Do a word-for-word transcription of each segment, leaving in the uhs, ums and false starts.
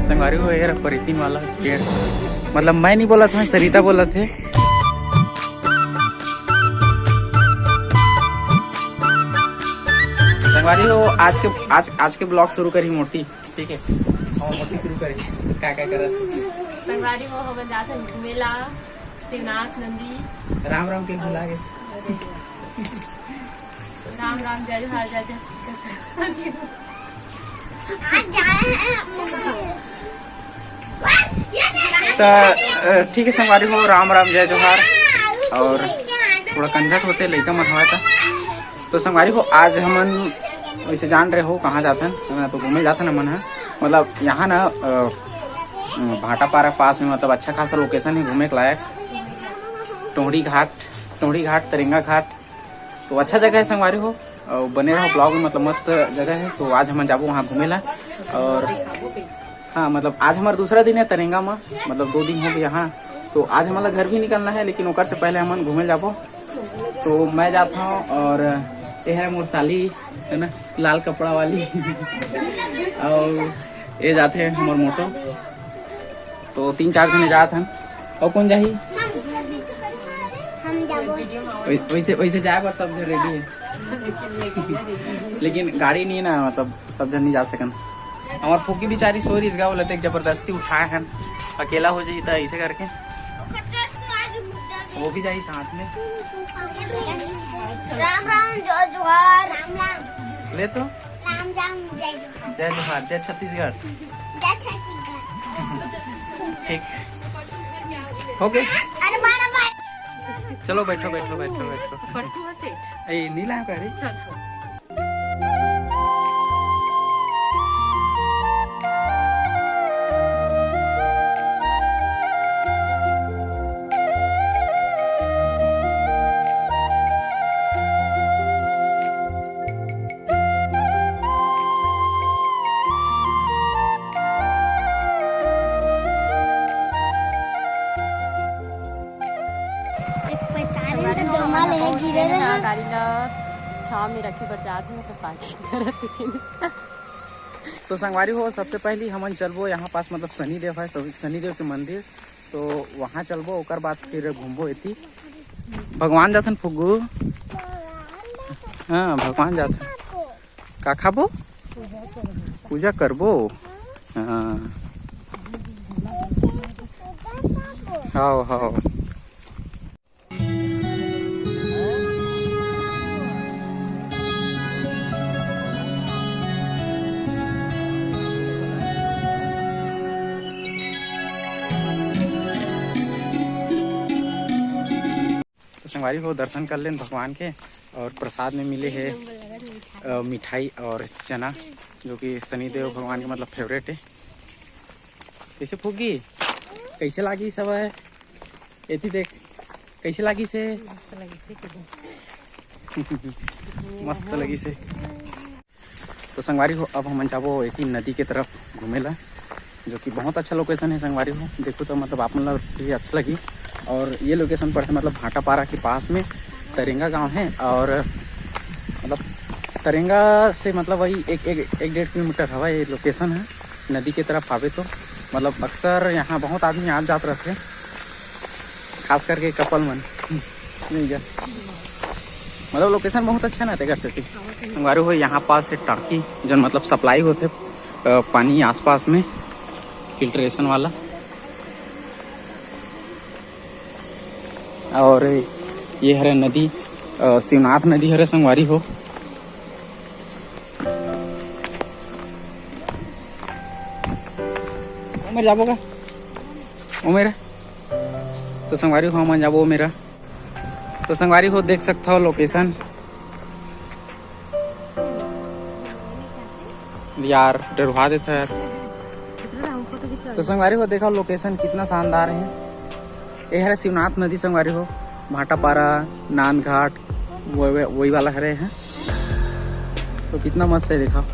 संगवारी हो, ये रहा परितिन वाला पेड़। मतलब, मैं नहीं बोलत हँव, सरिता बोलत हे। संगवारी हो, आज के, आज, आज के vlog शुरू करी मोटी, ठीक है? और मोटी शुरू करी, का, का करत? संगवारी हो, हमन जात हन घूमे ला शिवनाथ नदी। राम राम के भुला गे। राम राम, जय जोहार, जय जय। त, अ, ठीक है संगवारी हो, राम राम, जय जोहार। और थोड़ा कंझट होते लइका मन हवय त। तो संगवारी हो, आज हमन वैसे जान रहे हो कहाँ जाथन, तो घूमे जाथन हमन ह। मतलब यहाँ ना, अ, भाटापारा पास में, मतलब अच्छा खासा location है घूमे के लायक। टोहड़ी घाट, टोहड़ी घाट, तरेंगा घाट, तो अच्छा जगह है संगवारी हो। और बने रहो vlog में, मतलब मस्त जगह है। तो आज हमन जाबो वहाँ घूमे ला। और हाँ, मतलब आज हमारा दूसरा दिन है तरेंगा में, मतलब दो दिन हो गए यहाँ। तो आज हमारा घर भी निकलना है, लेकिन ओकर से पहले हमन घूमे जाबो। तो मैं जाता हूँ और ये है मोर साली, है ना, लाल कपड़ा वाली। और ये जाते हैं हमार मोटो। तो तीन चार जने जात हन। और कौन जाही? हम जाबो। वै-, वैसे, वैसे जाए बर सब जन ready है। लेकिन गाड़ी नहीं है ना, मतलब सब जन नहीं जा सकन। हमार फुग्गी बेचारी सो रही इस गाँव, बोलते जबरदस्ती उठाए हन, अकेला हो जाही त ऐसे करके। वो भी जाही साथ में। राम राम, जय जोहार। राम राम। ले तो। राम राम, जय जोहार। जय जोहार, जय छत्तीसगढ़। जय छत्तीसगढ़। ठीक। OK। अरे बार बार। चलो बैठो, बैठो, बैठो, बैठो। फट्टू है सेठ। ए, नीला है गाड़ी। अच्छा, अच्छा। एक पैंतालीस तो डोमा ले गिरे रहे हैं। गाड़ी ला छाँव में रखे बर जात हन, तो पार्किंग करत हे। तो संगवारी हो, सबसे पहली हमन चलबो यहाँ पास, मतलब शनिदेव है, शनिदेव के मंदिर, तो वहाँ चलबो, ओकर बाद फिर घूमबो एती। भगवान जाथन फुग्गू। हाँ, भगवान जाथन। का खाबो? पूजा करबो। हाँ। हाओ, हाओ। तो संगवारी हो, दर्शन कर लेन भगवान के। और प्रसाद में मिले हे, अ, मिठाई और चना, जो कि शनिदेव भगवान के मतलब favourite है। कैसे फुग्गी, कैसे लागी सब है? एती देख, कैसे लागी से? मस्त लगी से। तो संगवारी हो, अब हमन जाबो एती नदी के तरफ घूमे ला, जो कि बहुत अच्छा location है संगवारी हो। देखो तो मतलब आप मन ला भी अच्छा लगी। और ये location पड़थे मतलब भाटापारा के पास में तरेंगा गांव है। और मतलब तरेंगा से मतलब वही एक, एक, एक डेढ़ किलोमीटर हवा ये location है, नदी के तरफ आवे तो। मतलब अक्सर यहाँ बहुत आदमी आ जात रहते, खास करके couple मन। नहीं जा, मतलब location बहुत अच्छा ना तेकर सेती। संगवारी हो, यहाँ पास है टाकी, जन मतलब supply होथे, अ, पानी आसपास में filtration वाला। और ये हरे नदी, अ, शिवनाथ नदी हरे संगवारी हो। ओमेर जाबो का? ओमेर। तो संगवारी हो, हमन जाबो ओमेर। तो संगवारी हो, देख सकत हो location। यार, डरवा देता यार। तो संगवारी हो, देखो location कितना शानदार है। ये हरे शिवनाथ नदी संगवारी हो, भाटापारा, नांदघाट, वो, वो, वही वाला हरे है। तो कितना मस्त है, देखा।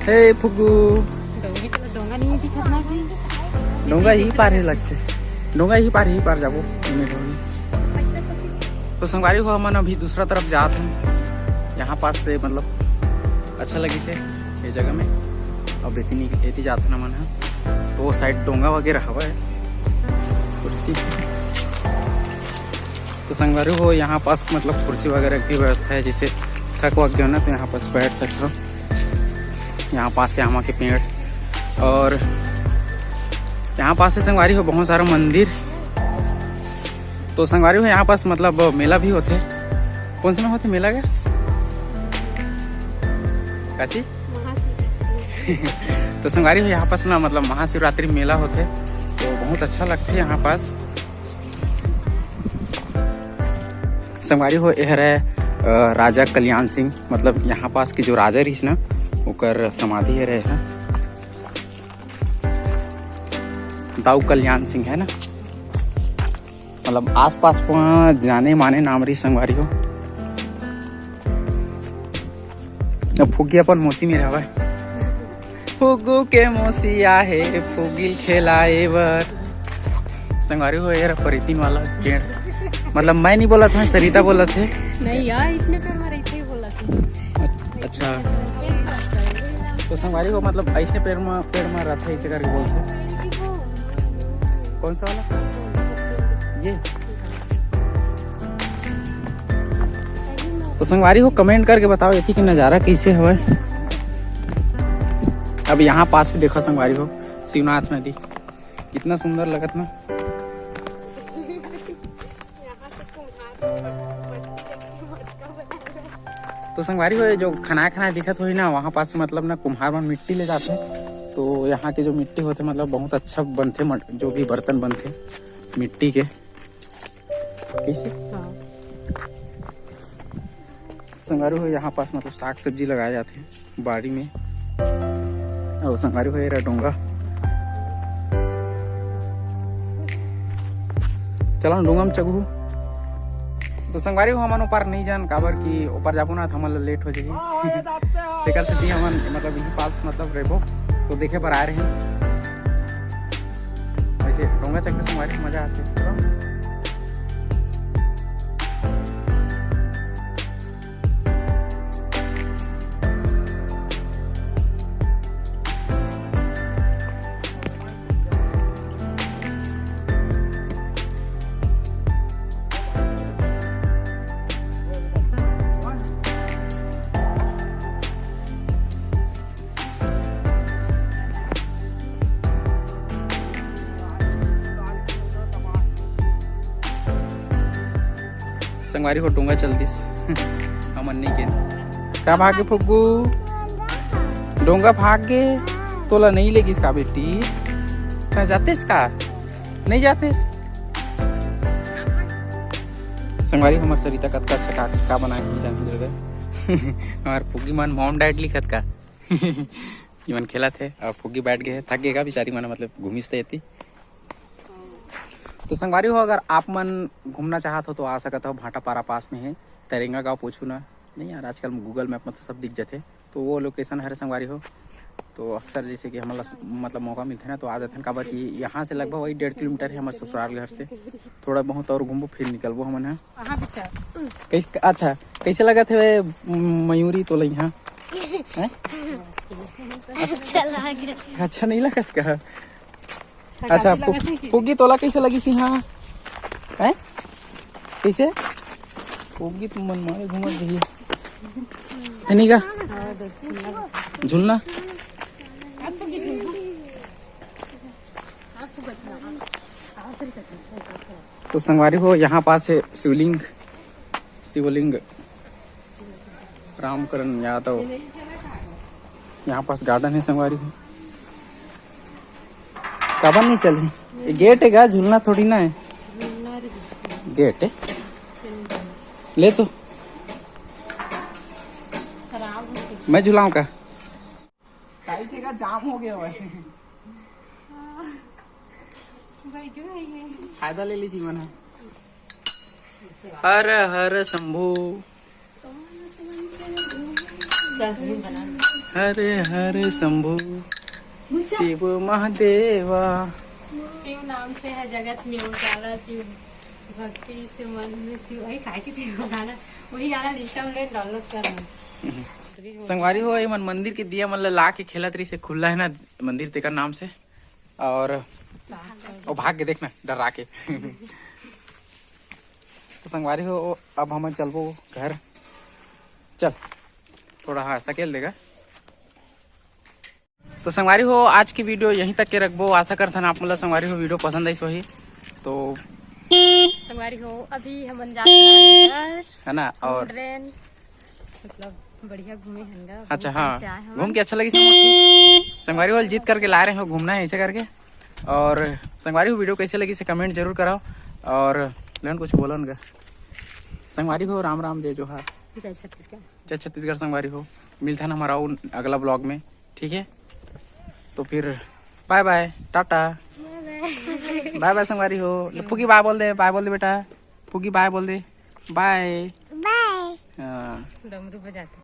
हे फुग्गू। डोंगा नहीं दिखत ना कि। डोंगा ही पार है लगते। डोंगा ही पार, ही पार जाबो। तो संगवारी हो, हमन अभी दूसरा तरफ जात हन। यहाँ पास से मतलब अच्छा लगी से। ये जगह में। अब इतनी, इतनी जात ना मन है, तो साइड डोंगा वगैरह हवा है। कुर्सी। तो संगवारी हो, यहाँ पास मतलब कुर्सी वगैरह की व्यवस्था है, जैसे थक वक गए ना, तो यहाँ पास बैठ सकते हो। यहाँ पास के आमा के पेड़, और यहाँ पास से संगवारी हो बहुत सारा मंदिर। तो संगवारी हो, यहाँ पास मतलब मेला भी होते। कौन से में होते मेला के? का चीज? तो संगवारी हो, यहाँ पास ना मतलब महाशिवरात्रि मेला होते, तो बहुत अच्छा लगते यहाँ पास। संगवारी हो, ये हरे, अ, राजा कल्याण सिंह, मतलब यहाँ पास के जो राजा रहिस ना, ओकर समाधि हरे ह। दाऊ कल्याण सिंह है ना, मतलब आसपास म जाने माने नाम रहिस संगवारी हो। अब फुग्गी अपन मौसी मेर हवय। फुग्गू के मौसी आहे फुगिल खेलाए बर। संगवारी हो, ये रहा परितिन वाला पेड़। मतलब मैं नहीं बोलत हूँ, सरिता बोलत हे। नहीं यार, इसने पेड़ में रहते ही बोला था। अच्छा, तो संगवारी हो, मतलब ऐसने पेड़ में, पेड़ में रहता है, इसे करके बोलते हैं। कौन सा वाला? ये। तो संगवारी हो, comment करके बताओ एती के नज़ारा कैसे हवय। अब यहाँ पास भी देखो संगवारी हो, शिवनाथ नदी कितना सुंदर लगत ना। तो संगवारी हो, जो खनाए खनाए दिखत होही ना, वहाँ पास मतलब ना कुम्हार मन मिट्टी ले जाथे, तो यहाँ के जो मिट्टी होथे मतलब बहुत अच्छा बनथे, मट-, जो भी बर्तन बनथे मिट्टी के। कैसे? हाँ। संगवारी हो, यहाँ पास मतलब साग सब्जी लगाए जाथे बाड़ी में। अउ संगवारी हो, ये रहा डोंगा। चला ना डोंगा में चघू। तो संगवारी हो, हमन ओपार नहीं जान, काबर कि ओपार जाबो ना, तो हमन ला लेट हो जाही। तेकर सेती हमन मतलब यही पास मतलब रहबो, तो देखे बर आए रहे। वैसे डोंगा चघ के संगवारी हो मजा आथे। संगवारी हो, डोंगा चल दिस। हमन नहीं गेन। का भागे फुग्गू? डोंगा भाग गे। तोला नहीं लेगिस का बेटी? का जातेस का? नहीं जातेस? संगवारी, हमर सरिता कतका अच्छा का, का बनाए हे, जान जगह। हमार फुग्गी मन mom dad लिखत का। इमन खेलत हे अउ फुग्गी बैठ गए हे, थक गए का बेचारी मन, मतलब घूमिस ते एती। तो संगवारी हो, अगर आप मन घूमना चाहत हो तो आ सकत हो, भाटापारा पास में है, तरेंगा गांव पूछू ना, नहीं यार, आजकल Google Map में तो सब दिख जाथे। तो वो location हरे संगवारी हो, तो अक्सर जैसे कि हमन ला मतलब मौका मिलथे ना, तो आ जाथन, काबर कि यहाँ से लगभग वही डेढ़ किलोमीटर है हमारे ससुराल घर से। थोड़ा बहुत और घूमबो, फिर निकलबो हमन ह। कहाँ बेटा? कैस-, अच्छा, कैसे लगत हे मयूरी तोला यहाँ? हैं? अच्छा लग रहा। अच्छा नहीं लगत का? अच्छा, फटाके फु-, लगत हे कि? फुग्गी तोला कैसे लगिस यहाँ? हैं? कैसे? फुग्गी तुम मन मारे घूमत रहिए। है नहीं का? झूलना। तो संगवारी हो, यहाँ पास है शिवलिंग, शिवलिंग रामकरण यादव। यहाँ पास garden है संगवारी हो। काबर नहीं चलही? ये gate है का? झूलना थोड़ी ना है। Gate है। ले तो। मैं झुलाऊं का? Tight है का? जाम हो गया भाई। फायदा ले ली जीवन है। हर हर शंभू। हर हर शंभू शिव महादेवा। शिव नाम से है जगत में उजाला, शिव भक्ति से मन में शिव, वही काय के थे वो गाना, वही गाना Insta में download कर लो। संगवारी हो, एमन मंदिर के दिया मन ल ला के खेलत रहिसे, खुल्ला हे ना मंदिर, तेकर नाम से। और ओ भाग के देखना, डरा के। तो संगवारी हो, अब हमन चलबो घर। चल, थोड़ा, हाँ, सकेल देगा। तो संगवारी हो, आज की वीडियो यहीं तक के रखबो। आशा करथन आप मन ला संगवारी हो वीडियो पसंद आइस होही। तो संगवारी हो, अभी हमन जात हन घर। है ना? और ट्रेन, मतलब, बढ़िया घूमे हन गा, अच्छा, बहुत दिन हाँ, से आए हन। घूम के अच्छा लगिस ना मोती? संगवारी हो, जीत करके ला रहे हो, घूमना है ऐसे करके। और संगवारी हो, वीडियो कैसे लगिस कमेंट जरूर कराओ। और लेन कुछ बोलन गा। संगवारी हो, राम राम, जय जोहार। जय छत्तीसगढ़। जय छत्तीसगढ़ संगवारी हो, मिलथन हमर अउ अगला ब्लॉग में, ठीक है? तो फिर बाय बाय, टाटा। बाय बाय संगवारी हो। ले, पुगी बाय बोल दे, बाय बोल दे बेटा, पुगी बाय बोल दे, बाय। बाय। हाँ। डमरू बजाते।